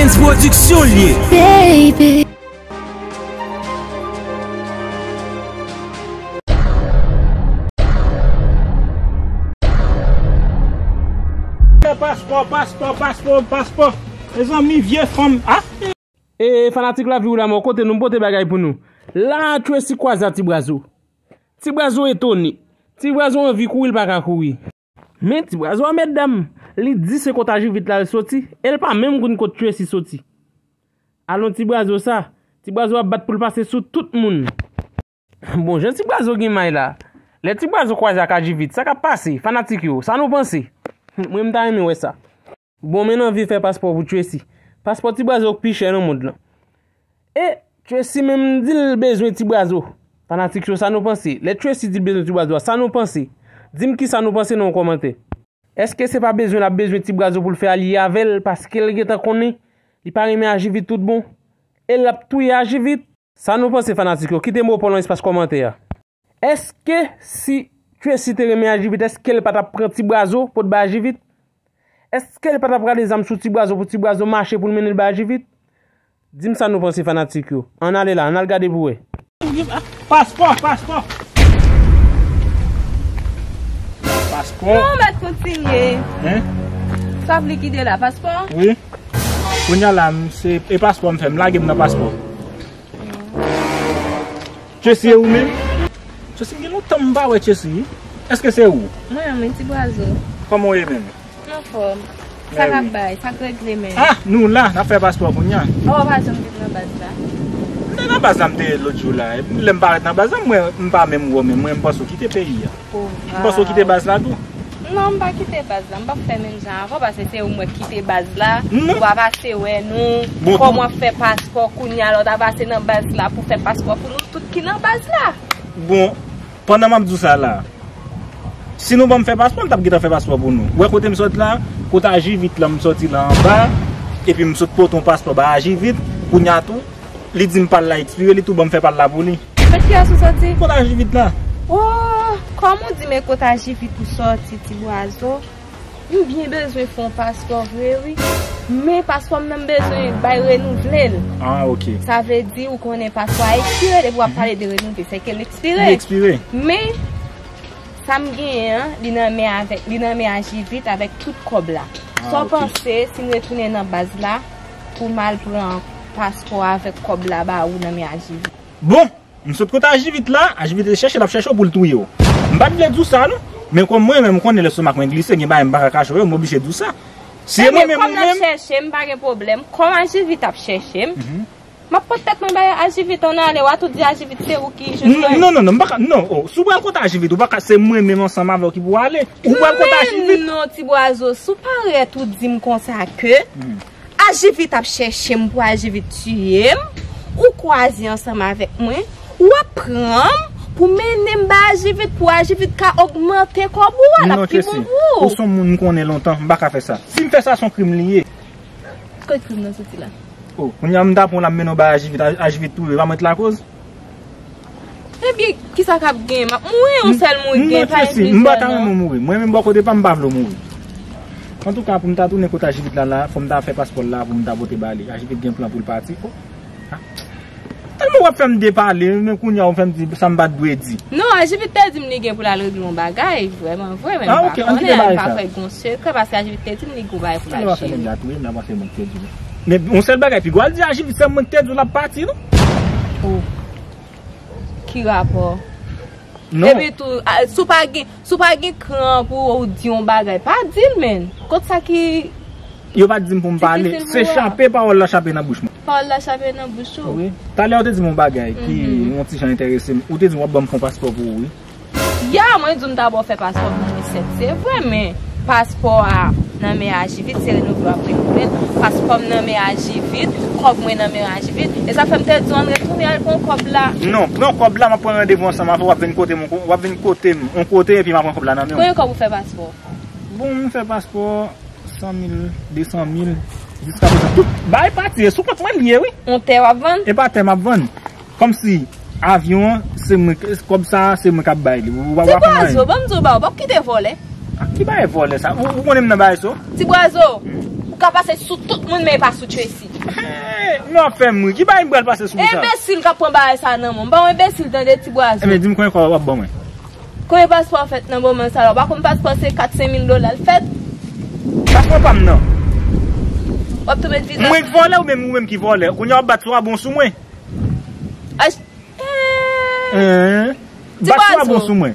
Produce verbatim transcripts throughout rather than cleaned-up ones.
Prodüksyon l ye. Baby. Paspò, paspò, paspò, paspò. Mezanmi, vye fanm. Ah! E fanatik Lavi Oula Mò, kote nou pote bagay pou nou. La, Tracy kwaze a Ti Bwazo. Ti Bwazo etone. Ti Bwazo anvi kouri, l pa ka kouri. Men Ti Bwazo a, medam, li di se kot Ajivit la l soti, e l pa menm konn kot Tracy soti. Alon Ti Bwazo sa, Ti Bwazo ap bat pou l pase sou tout moun. Bon, jan Ti Bwazo gen may la. Lè Ti Bwazo kwaze ak Ajivit, sa k ap pase, fanatik yo? Sa nou panse? Mwen, m ta renmen wè sa. Bon, men n anvi fè paspò pou Tracy. Paspò Ti Bwazo k pi chè nan mond lan. E Tracy menm di l bezwen Ti Bwazo. Fanatik yo, sa nou panse? Lè Tracy di l bezwen Ti Bwazo a, sa nou panse? Di m kisa nou panse nan yon kòmantè. Èske se pa bezwen l ap bezwen Ti Bwazo pou l fè alye avè l, paske l gentan konnen li pa renmen Ajivit tout bon? E l ap touye Ajivit? Sa nou panse, fanatik yo? Kite mo pa w nan espas kòmantè a. Èske si Tracy te renmen Ajivit, èske l pa t ap pran Ti Bwazo pot bay Ajivit? Èske l pa t ap rale zam sou Ti Bwazo pou Ti Bwazo mache pou l mennen l bay Ajivit? Di m sa nou panse, fanatik yo. Ann ale la, ann al gade pou wè. Paspò, paspò. Paspò. Non, mèt kontinye. Hein? Sa w ap likide la, paspò? Wi. Kounye a la, m se, e paspò m fè, m lage m nan paspò. Tracy, e ou menm? Tracy, m gen lontan m pa wè Tracy, wi. Èske se ou? Mwen, mwen, Ti Bwazo. Kòman w ye menm? M anfòm. Sa k ap bay, sa k regle menm? Ah, nou la, n ap fè paspò kounye a. Oh, w pa janm vin nan baz la? M te nan baz la, m te ye lòt jou la. Epi lè m parèt nan baz la, m wè m pa menm wè w menm. Mwen, m panse w kite peyi a. M panse w kite baz la tou. Non, m pa kite baz la. M p ap fè menm jan avè w, paske se ou m wè k kite baz la. Non. Ou pa pase wè nou. Bon, kòman fè paspò kounye a, lè w ta pase nan baz la pou fè paspò pou nou tout ki nan baz la. Bon, pandan m ap di w sa la, si nou ban m fè paspò, m t ap gentan fè paspò pou nou. Ou wè kote m sot la, kote Ajivit la, m soti la anba, epi m sot pote yon paspò bay Ajivit, kounye a tou, li di m pa l la ekspire, li tou ban m fè pa l la pou li. Kot kiyès ou soti? Kot Ajivit la. Oh, kòm ou di, men kot Ajivit ou soti, Ti Bwazo? M byen bezwen fè yon paspò vre, wi. Men paspò m nan m bezwen bay renouvle l. Ah, ok. Sa vle di, ou konnen paspò a ekspire, depi w ap pale de renouvle, se ke l ekspire. Li ekspire. Men, sa m genyen an, li nan men avèk, li nan men Ajivit avèk tout kòb la. Ah, ok. Sa w panse si m retounen nan baz la pou m al pran paspò avèk kòb la ba ou nan men Ajivit? Bon, m sot kote Ajivit la, Ajivit te chèche, l ap chèche w pou l touye w. M pa t vle di w sa, non. Men kòm mwen menm, m konnen lestomak mwen glise, gen bagay m pa ka kache w yo, m oblije di w sa. Si e mwen menm ou menm. Kòm l ap chèche m, pa gen pwoblèm. Kòm Ajivit ap chèche m, m ap pot tèt mwen bay Ajivit, ann ale, w a tou di Ajivit se ou ki jwenn mwen. Non, non, non, m pa ka, non, oh, si w pral kote Ajivit, ou pa ka, se mwen menm ansanm avè w ki pou ale. Ou pral kote Ajivit. Men non, Ti Bwazo, si w parèt ou di m konsa ke Ajivit ap chèche m pou Ajivit tiye m, ou kwaze ansanm avèk mwen, w ap pran m pou mennen m bay Ajivit, pou Ajivit ka ogmante kòb ou a, l ap pi bon pou ou. Non, Tracy, ou se yon moun m konnen lontan, m pa ka fè sa. Si m fè sa, se yon krim li ye. Kot krim nan soti la? Oh, kounye a m ta pran w la m mennen w bay Ajivit, Ajivit touye, pa mwen t lakoz. Ebyen, kisa k ap gen? M ap mouri, yon sèl mouri gen, pa gen plizyè non. M pa ta renmen w mouri. Mwen menm bò kote pa m, m pa vle w mouri. Antouka, pou m ta tounen kote Ajivit la, la, fò m ta fè paspò l la pou m ta pote ba li. Ajivit gen plan pou l pati. Oh. Ah. Tèlman w ap fè m depale, men kounye a ou fè m di sa m pa t dwe di. Non, Ajivit te di m li gen pou l al regle yon bagay, vrèman vre, men m pa konnen, m pa kwè gon sekrè, paske Ajivit te di m li gon bagay pou l al jere. Tèlman w ap fè nèg la touye m la, paske mwen k te di l. Men yon sèl bagay, piga w al di Ajivit se mwen k te di w l ap pati, non? Oh. Ki rapò? Non. Epi tou, a, si w pa gen, si w pa gen kran pou w di yon bagay, pa di l, menn. Kot sa ki difisil pou w wè? Yo pa t di m pou m pale. Se chape pawòl la chape nan bouch mwen. Pawòl la chape nan bouch ou? Wi. Talè yo te di m yon bagay ki yon ti jan enterese m. Ou te di w ap ban m fon paspò pou ou, wi. Ya, mwen di w m ta ba w fè paspò pou mwen sèt. Se vre, men paspò a nan men Ajivit, se renouvle w ap renouvle l. Paspò m nan men Ajivit, kòb mwen nan men Ajivit. E sa fè m te di w ann retounen al pran kòb la. Non, pran kòb la, m ap pran randevou ansanm avè w, w ap vin kote m, w ap vin kote m, yon kote, epi m ap pran kòb la nan men w. Konbyen kòb ou fè paspò? Bon, m fè paspò san mil, de san mil, jiska prezan. Tout bagay pati, e sou kont mwen l ye, wi. Yon tè w ap vann? E pa tè m ap vann. Kòmsi avyon an, se mwen, kòb sa a, se mwen k ap bay li. Ou pa, ou pa konn anyen. Ti Bwazo, ban m di w bagay, ou p ap kite vòlè. Ah, ki bagay vòlè sa? Ou, ou konnen m nan bagay sa? Ti Bwazo, ou ka pase sou tout moun, men e pa sou Tracy. Hey, men w ap fè m ri. Ki bagay m pral pase sou ou sa? Enbesil k ap pran bagay sa nan men w. M pa yon enbesil, tande, ti bwazo. Ebyen, di m konbyen kòb w ap ban mwen. Konbyen paspò w fèt nan moman sa la? Ou pa konn paspò se kat, senk mil dola l fèt? Paspò pa m nan. W ap tou met viza. Mwen k vòlè oubyen ou menm ki vòlè? Kounye a w ap bat twabon sou mwen. Ach-, eh. Bat twabon sou mwen.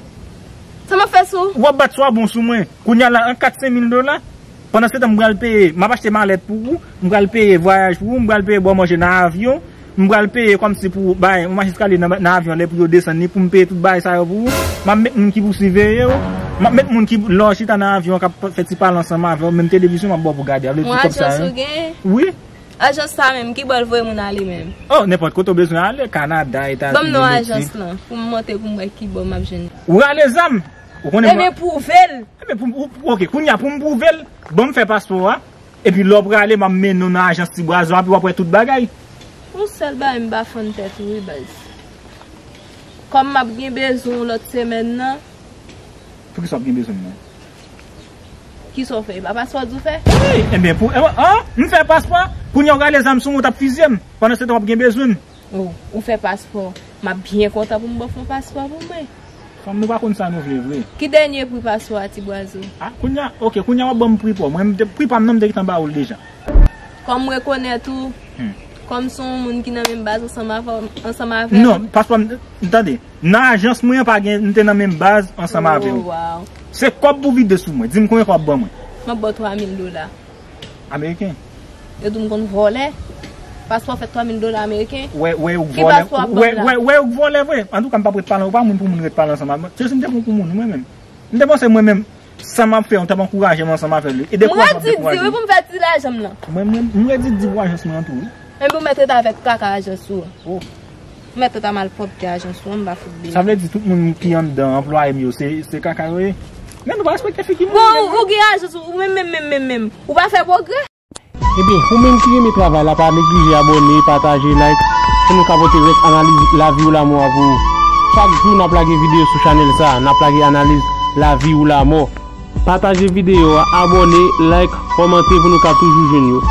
Sa m ap fè sou? W ap bat twabon sou mwen. Kounye a la, an kat, senk mil dola. Pandan se tan, m pral peye, m ap achte malèt pou ou, m pral peye vwayaj pou ou, m pral peye bò manje nan avyon, m pral peye kòmsi pou bay yon machin eskalye nan, nan avyon lè pou yo desann li, pou m peye tout bagay sa yo pou ou. M ap met moun ki pou siveye w, m ap met moun ki, lè w chita nan avyon, k ap fè ti pale ansanm avè w, menm televizyon m ap ba w pou gade, a vle di kòb sa yo. Wi. Ajans sa menm, ki bò l voye moun ale menm? Oh, nenpòt kote w bezwen ale, Kanada, Etazini, Meksik. Ban m non ajans lan, pou m monte pou m wè ki bò m ap jwenn. Ou rale zam? Ou konnen mwen. Ebyen, pwouve l. Ebyen, pou, ou, ok, kounye a, pou m pwouve l, ban m fè paspò a, epi lè w prale, m ap mennen w nan ajans Ti Bwazo a, epi w ap wè tout bagay. Yon sèl bagay, m pa fann tèt ou, wi, baz. Kòm m ap gen bezwen w lòt semèn nan. Poukisa w ap gen bezwen m nan? Kisa w fè? E pa paspò w di w fè? Wi, ebyen, pou, e, an, m fè paspò, kounye a w rale zam sou mwen, w t ap fizye m. Pandan se tan, w ap gen bezwen m. Oh, ou fè paspò. M ap byen kontan pou m ba w fè yon paspò pou mwen. Fanm, nou pa konn sa nou vle vre. Ki dènye pri paspò a, Ti Bwazo? Ah, kounye a, ok, kounye a w ap ban m pri pa w. Mwen, m te, pri pa m nan, m te gentan ba w l deja. Kòm m rekonèt ou, hmm, kòm se yon moun ki nan menm baz ansanm avè, ansanm avè m. Non, paspò m, tande, nan ajans mwen an pa gen, m te nan menm baz ansanm avè w. Oh, wow. Se kòb pou vide sou mwen. Di m konbyen kòb w ap ban mwen. M ap ba w twa mil dola. Ameriken. Yo di m konn vòlè. Paspò fèt twa mil dola ameriken. Wè, wè, ou k vòlè. Ki paspò w ap ban m la? Wè, wè, wè, ou k vòlè vre. Antouka, m p ap ret pale, ou pa moun pou moun ret pale ansanm avè m. Se si m te pran pou moun, mwen menm. M te panse mwen menm, sa m ap fè, ou t ap ankouraje m ansanm avè l. E dekouraje w ap dekouraje m. M redi di, wi, pou m fè ti lajan m lan. Mwen, mwen, m redi di pou ajans mwen an tou, wi. Epi ou mèt ret avèk kaka ajans ou an. Oh. Ou mèt ret a malpwòpte ajans ou an, m pa fout de. Sa vle di tout moun ki anndan, anplwaye m yo, se, se kaka yo ye? Men nou pa respekte figi moun. Bon, ou, ou gen ajans ou, ou menm, menm, menm, menm, menm. Ou pa fè pwogrè? Ebyen, ou menm ki renmen travay la, pa neglije abòne, pataje, like, pou nou ka pote rès analiz Lavi ou Lamò a pou ou. Chak jou, n ap lage videyo sou chanèl sa a, n ap lage analiz Lavi ou Lamò. Pataje videyo a, abòne, like, kòmante pou nou ka toujou jwenn yo.